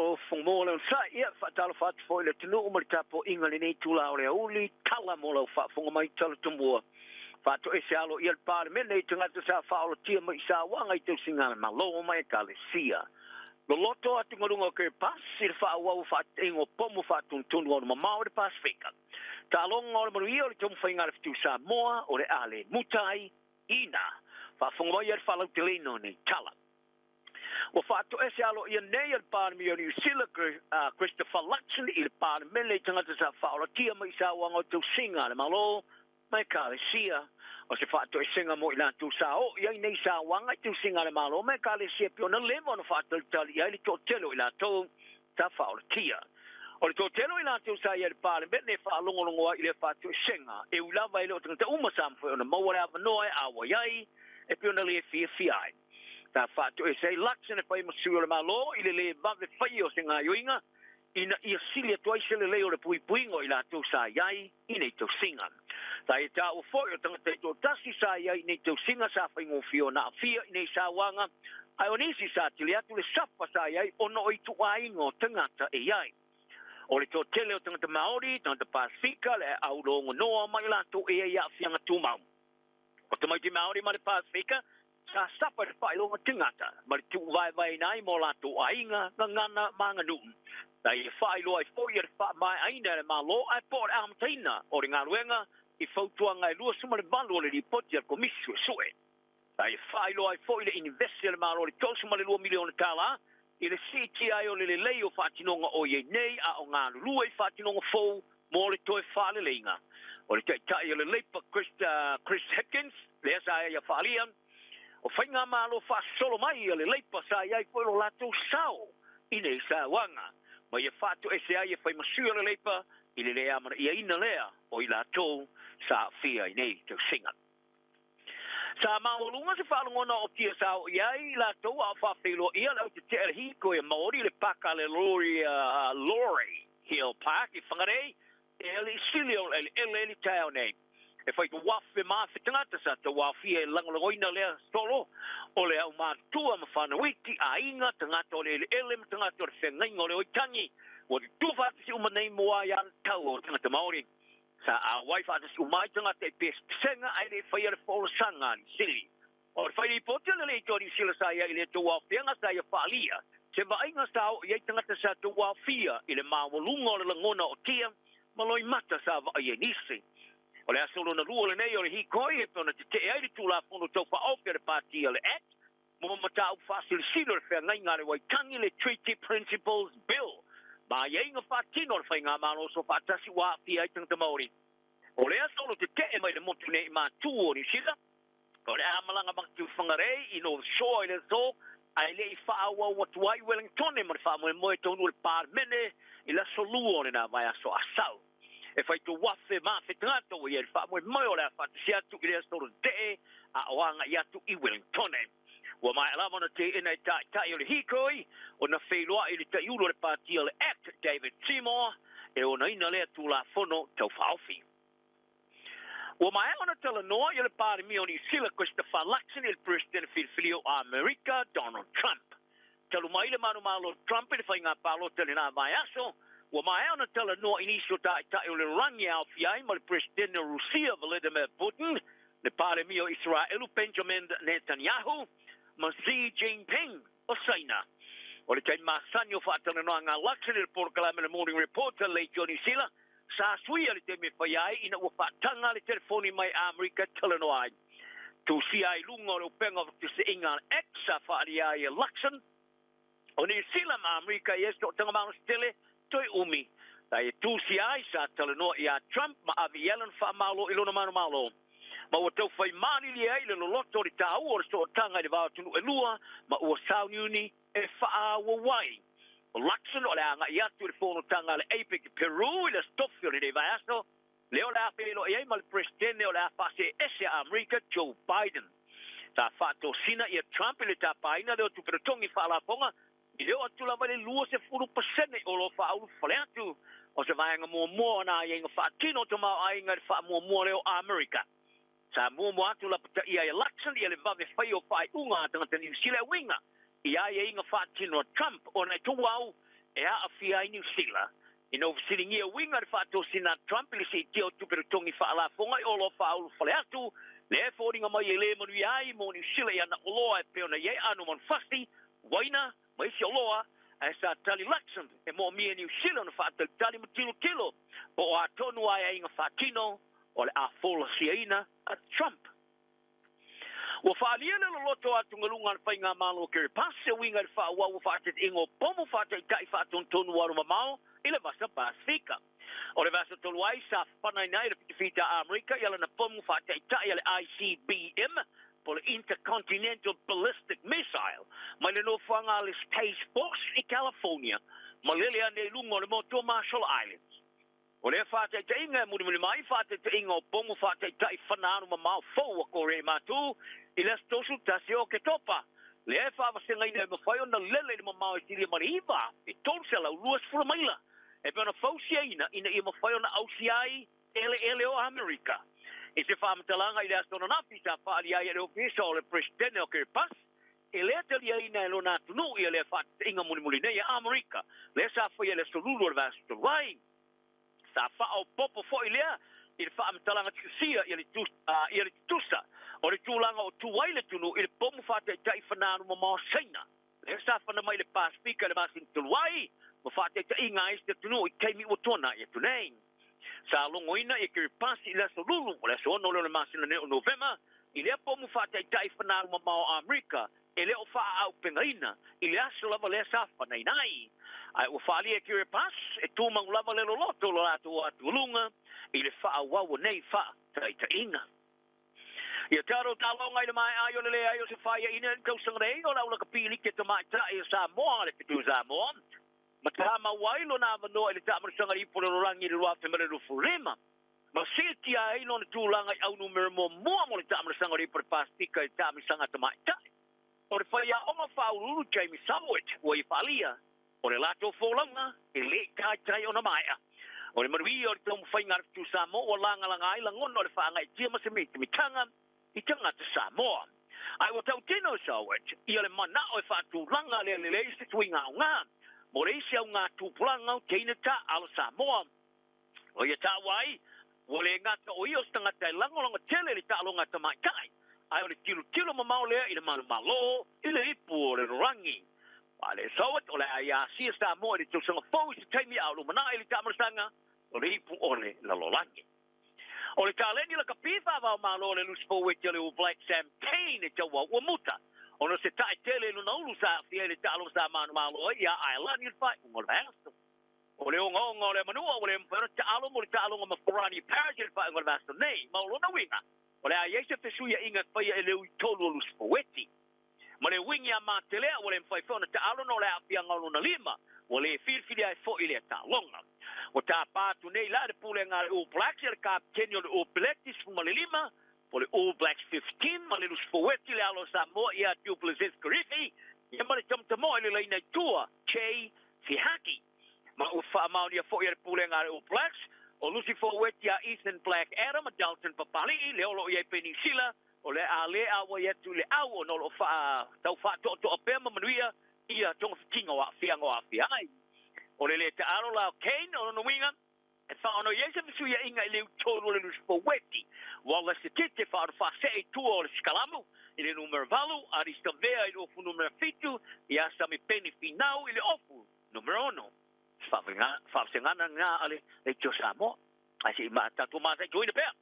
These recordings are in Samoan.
Malo faafofoga mo le onosai. Ia faatalofa atu foi i le atunuu ma le tapuaiga i lenei itula o le aoauli, tala mo lau faafofoga mai tala tomua. Faatoese aloaia le Palemene i tagata sa faaolatia mai i sauaga i tausiga a le Malo ma Ekalesia. Loloto atugaluga o Kiribati i le faaauau o faateteiga o pomu faatonutonu alualu mamao i le Pasefika. Taaloga o le manuia o le taumafaiga a le Fetu Samoa o le a le muta ai ina. Faafofoga mai le faalauteleina o nei tala. Ua faatoese aloaia nei e le Palemia o Niu Sila Christopher Luxon i le Palemene i tagata sa faaolatia mai i sauaga o tausiga a le Malo ma Ekalesia. O se faatoesega mo i latou sa oo i ai nei sauaga i tausiga a le Malo ma Ekalesia pei ona leva ona faatalitali i ai le toatele o i latou sa faaolatia. O le toatele o i latou sa i ai i le Palemene e faalogologo ai i lea faatoesega, e ui lava e le o tagata uma sa mafai ona maua le avanoa e auai ai e pei ona le fiafia ai. Sa faatoese ai Luxon e fai ma sui o le Malo i le lē vave faia o se gaoioiga ina ia sili atu ai se lelei o le puipuiga o i latou sa i ai i nei tausiga. Sa ia taua foi o tagata e toatasi sa i ai i nei tausiga sa faigofie ona aafia i nei sauaga, ae o nisi sa tele atu le safa sa i ai ona o ituaiga o tagata e i ai. O le toatele o tagata Maori, tagata Pasefika, le aulogonoa ma i latou e i ai i aafiaga tumau. O tamaiti Maori ma le Pasefika sa safa i le faailoga tagata ma le tuuvaevaeina ai ma o latou aiga, gagana ma aganuu. Sa ia faailoa ai foi le faamaeaina e le Malo ae po o le amataina o le galuega i fautuaga e 28 o le lipoti a le Komisi Suesue. Sa ia faailoa ai foi le inivesi a le Malo i le $32 miliona tala i le siitia ai o le lelei o faatinoga o i ai nei a o galulue i faatinoga fou mo le toe faaleleiga. O le taitai o le Leipa Chris Hipkins, lea sa ia faaalia, o faigamalo faasolo mai a le Leipa sa i ai foi lo latou sao i nei sauaga, ma ia faatoese ai e fai ma sui o le Leipa i le le amanaiaina lea o i latou sa aafia i nei tausiga. Sa maualuga se faalogona o tia sa oo i ai i latou a o faafeiloaia le au tetee a le hīkoi a Maori i le paka le Laurie Hill Park i Whangarei e alii sili o le eleele i le taeao nei. E fai afe ma afe tagata sa tauaofia e lagolagoina lea solo o le aumatutua ma whanau iti, aiga, tagata o le eleele ma tagata o le feagaiga o le oitangi. Ua tutu faatasi uma nei moa ia tau o tagata Maori. Sa auai faatasi uma ai tagata i pesepesega ae le faia le folasaga a Niu. O le whairipoti o le leito a Niu Sila sa ia i le tauaofiaga sa ia faalia. Se vaaiga sa oo i ai tagata sa tauaofia i le maualuga o le lagona o tia ma loimata sa vaai ai nisi. O le aso lona lua lenei o le hīkoi e pei ona tetee ai le Tulafono Tau Faaofi a le Pati a le Act mo mataupu faasilasila o le feagaiga a le Waitangi, le Treaty Principles Bill. Ma aiaiga faatino o le faigamalo soofaatasi ua aafia ai tagata Maori. O le aso o tetee mai le motu nei i matu o Niu Sila, o le a malaga atu i Whangarei i North Shore i le aso, ae le i faaauau atu ai Wellington ma le faamoemoe tonu o le Palemene i le aso Lua o lena vaiaso Asau. E fai afe ma afe tagata ua i ai le faamoemoe o le a faatasi atu i le aso tetee a o agai atu i Wellington. Ua maea lava ona teena e taitai o le hīkoi o na feiloai i le taiulu o le pati o le Act David Seymour e onaina lea Tulafono Tau Faaofi. Ua maea ona talanoa i le Palemia o Niu Sila Christopher Luxon i le Peresetene filifili o Amerika Donald Trump. Talu mai le manumalo Trump i le faiga palota i lena vaiaso, ua maea ona talanoa i nisi o taitai o le lalolagi e aofia ai ma le Peresetene o Rusia Vladimir Putin, le Palemia o Israelu Benjamin Netanyahu, ma Xi Jinping o Saina. O le taimi masani o faatalanoaga a Luxon i le polokalame le Morning Report a le Niu Sila, sa suia le taimi e fai ai ina ua faataga le telefoni mai Amerika talanoa ai. Tusia ai luga o le upega o fetusiaiga a le X sa faaalia ai e Luxon, o Niu Sila ma Amerika i e sootaga malosi tele toe umi. Sa e tusia ai sa talanoa ia Trump ma ave i ai lona faamalo i lona manumalo. Ma ua taufai maliliē ai le loloto o le taua o le sootaga i le va o atunuu e lua ma ua sauniuni e faaauau ai. O Luxon o le agai atu i le fonotaga a le APEC i Peru i le aso Tofi o lenei vaiaso, lea o le a feiloai ai ma le Peresetene o le a faaseese a Amerika Joe Biden. Sa faatosina ia Trump i le tapaina lea o tupe totogi faalafoga i le oo atu lava i le 20% o lo faaulufale atu o se vaega muamua o na aiaiga faatino o tamaoaiga i le faamuamua lea o Amerika. Sa muamua atu lapataia e Luxon ia le vave fai o faaiuga a tagata Niu Sila e uiga i aiaiga faatino a Trump ona e tuau e aafia ai Niu Sila ina ua fesiligia uiga i le faatosina a Trump i le siitia o tupe totogi faalafoga i oloa faaulufale atu, lea e foliga mai e lē manuia ai mo Niu Sila i ana oloa e pei ona i ai aano manufasi, uaina ma isi oloa, ae sa tali Luxon e moomia e Niu Sila ona faatalitali ma tilotilo po o a tonu aiaiga faatino o le a folasiaina a Trump. Ua faaalia le loloto atugaluga a le faigamalo o Kiribati e uiga i le faaauau o faateteʻiga o pomu faataitai faatonutonu alumamao i le Vasa Pasefika. O le vaiaso talu ai sa fanaina ai le fitafita a Amerika i alana pomu faataitai a le ICBM po o le Intercontinental Ballistic Missile mai le nofoaga a le Space Force i California ma lele ane i luga o le motu o Marshall Islands. O lea faataitaiga e mulimuli mai faataitaiga o pomu faataitai fana alumamao fou a Korea i Matu i le aso 31 o Oketopa, lea e faavasegaina e mafai ona lele i le mamao e silia ma le 9,320 maila e pei ona fausiaina ina ia mafai ona ausia ai eleele o Amerika. I se faamatalaga i le aso ananafi sa faaalia ai e le Ofisa o le Peresetene o Kiribati, e lē taliaina e lona atunuu ia lea faateteiga mulimuli nei a Amerika, lea sa faia i le aso 2 o le vaiaso talu ai. Sa faaopoopo foi lea i le faamatalaga tusia ia le tutusa o le tulaga o tu ai le atunuu i le pomu faataitai fanalumamao Saina, lea sa fana mai i le Pasefika i le masina talu ai ma faataitaiga ai se atunuu i taimi ua tuanai atu nei. Sa logoina ia Kiribati i le aso Lulu o le aso 6 lea o le masina nei o Novema i lea pomu faataitai fanalumamao a Amerika e le o faaaupegaina i le aso lava lea sa fanaina ai. Ae ua faaalia e Kiribati e tumau lava le loloto o lo latou atugaluga i le faaauau o nei faataitaiga. Ia tatou taaloga i le maea ai o le leai o se faiaina i le tausaga nei o le aulakapi like tamaitai o Samoa le Fitu Samoa ma tamau ai lona avanoa i le taamalosaga i ipu o le lalolagi i le 2025 ma siitia ai lona tulaga i aunumera muamua mo le taamalosaga o le ipu o le Pasefika i le taamilosaga tamaitai. O le faiaoga faauluulu Jamie Soward ua ia faaalia o le latou folauga e lē taitai ona maea. O le manuia o le taumafaiga a le Fitu Samoa ua lagalaga ai lagona o le faagaeetia ma se mitamitaga i tagata Samoa. Ae ua tautino e Soward ia le manao e faatulaga lea lelei se suiga aoga mo le isi augā tupulaga o teine taaalo Samoa. O ia taua ai, ua le gata o ia o se tagata e lagolago tele i le taaloga tamaitai, ae o le tilotilo mamao lea i le manumalo i le ipu o le lalolagi. Faale Soward o le a ia asia Samoa i le tausaga fou i se taimi a o lumanai i le taamalosaga o le ipu o le lalolagi. O le taleni lakapi faavaomalo o le lusi foueti a le All Black Sam Cane e tauau ua muta ona o se tae tele i lona ulu sa aafia i le taaloga sa manumalo ai ia Aelani i le faaiuga o le vaiaso. O le ogaoga o le amanua ua le mafai ona taalo mo le taaloga ma Ferrani Paris i le faaiuga o le vaiaso nei, ma o lona uiga o le a i ai se fesuiaiga e faia e le ui tolu o lusi foueti. Ma le uiga ia Matelea ua le mafai foi ona taalo ona o le aafiaga o lona lima ua le filifili ai foi lea taaloga. Ua tapa atu nei la le pulega a le All Blacks ia le kapeteni o le All Blacks 15 po o le All Blacks 15 ma le lusi foueti le alo o Samoa ia Du Plessis Kirifi ia ma le tamatamoa i le laina i tua Chay Fihaki. Ma ua faamaonia foi e le pulega a le All Blacks o lusi foueti a Ethan Black Adam ma Dalton Papali'i le o lo o i ai pea i Niu Sila o le a le auai atu i le au ona o lo o tau faatoatoa pea ma manuia ia togafitiga o aafiaga o aafia ai. O le lē taalo la o Kane o lona uiga e faaono i ai se fesuiaiga i le utolu o le lusi foueti Wallace Tete faaono faasee i tua o le sikalamu i le numera 8, Ardie Savea i le ofu numera 7, ia Samipeni Finau i le ofu numera 6. Faavasegana lena a le Leitio Samoa. Ae se i tatou mataituina pea.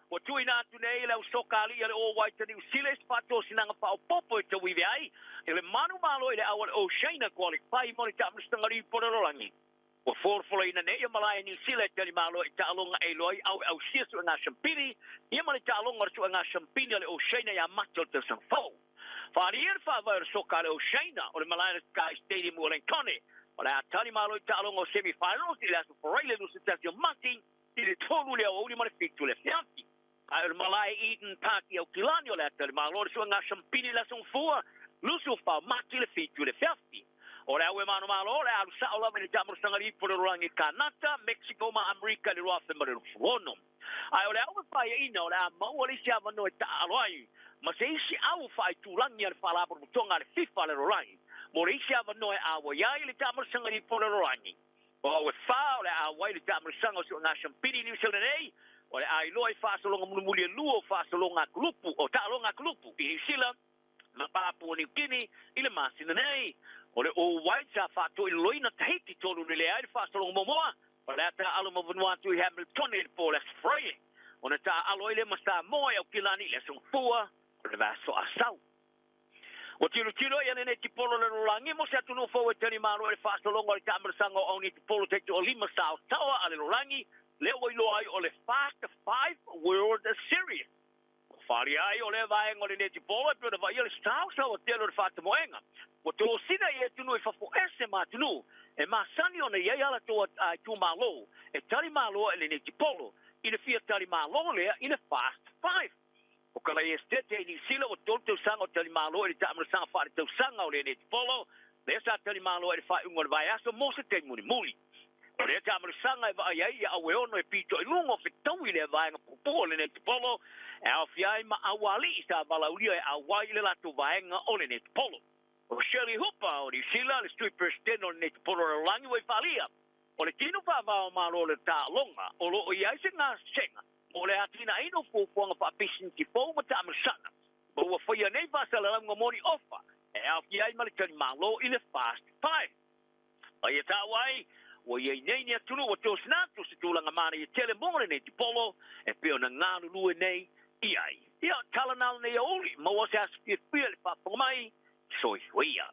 Ua tuuina atu nei le au soka alii a le All Whites a Niu Sila i se faatosinaga faaopoopo e tauive ai i le manumalo i le au a le Oceania Qualify mo le taamalosaga lipo o le lalolagi. Ua folafolaina nei ia malae a Niu Sila e talimalo i taaloga e iloa ai au e ausia suega siampini ia ma le taaloga o le suega siampini a le Oceania ia Mati o le tausaga fou. Faaalia le faavae o le soka a le Oceania o le malae o le Sky Stadium i Wellingtone o le a talimalo i taaloga o semi-finals i le aso Faraile 21 o Mati i le 3 le aoauli ma le 7 le afiafi. Ae o le malae Eden Park i Aukilani o le a talimalo le suega siampini i le aso Gafua 24 o Mati i le 7 le afiafi. O le au e manumalo o le a alu sao lava i le taamalosaga lipo o le lalolagi i Kanata, Mexico ma Amerika i le 2026. Ae o le au e faiaina o le a maua le isi avanoa e taaalo ai ma se isi au faaitulagi a le Faalapotopotoga a le FIFA a le lalolagi Mo le isi avanoa e auai ai le taamailosaga i lipoti a le lalolagi. O au e 4 o le a auai i le taamailosaga o suegashampili i Niu Sila nei, o le a iloa i faasologa mulimuli e 2 o faasologa a kulupu, o taaloga a kulupu i Niu Sila ma Papua Niu Kini i le masina nei. O le All Whites sa faatoiloloina Tahiti 3-0 i le faasologa muamua, o le a taaalo ma Vanuatu i Hamilton i le po o le Aso Faraile. Ona taaalo ai lea ma Samoa i Aukilani i le Aso Gafua o le vaiaso asau. Ua tilotilo i le netipolo le lalolagi mo se atunuu fou e talimalo i le faasologa o le taamailosaga o aunetipolo taitoalima saosaoa a le lalolagi, lea ua iloa ai o le Fast Five World Series. Ua faaalia ai o lea vaega o le netipolo e pei ona vaaia le saosaoa tele o le faatamoega. Ua tosina i atunuu i fafo ese ma atunuu e masani ona i ai a latou itumalo e talimalo i le netipolo i le fia talimalo lea i le Fast Five. O ka lai Esetete i Niu Sila ua 3 tausaga o talimalo i le taamailosaga faaletausaga o le netipolo, lea sa talimalo ai i le faaiuga o le vaiaso mo se taimi mulimuli. O lea taamailosaga e vaai ai ia au e ono e pito i luga o fetaui lea vaega puupuu o le netipolo, e aofia ai ma aualii sa valaaulia e auai i le latou vaega o le netipolo. O Shirley Hooper o Niu Sila, le Sui Peresetene o le netipolo o le lalolagi ua i faalia. O le tino faavao malo o le taaloga o loo i ai se gasega mo le atinaeina o fuafuaga faapisinisi fou ma taamailosaga. Ma ua faia nei faasalalauga mo ni ofa e aofia ai ma le talimalo i le Fast Five. Ma ia taua ai, ua iai nei ni atunuu ua tosina atu se tulaga manaia tele mo le netipolo e pei ona galulue nei i ai. Ia, tala na o lenei aoauli, maua se aso fiafia i le faafofoga mai, soifua ia.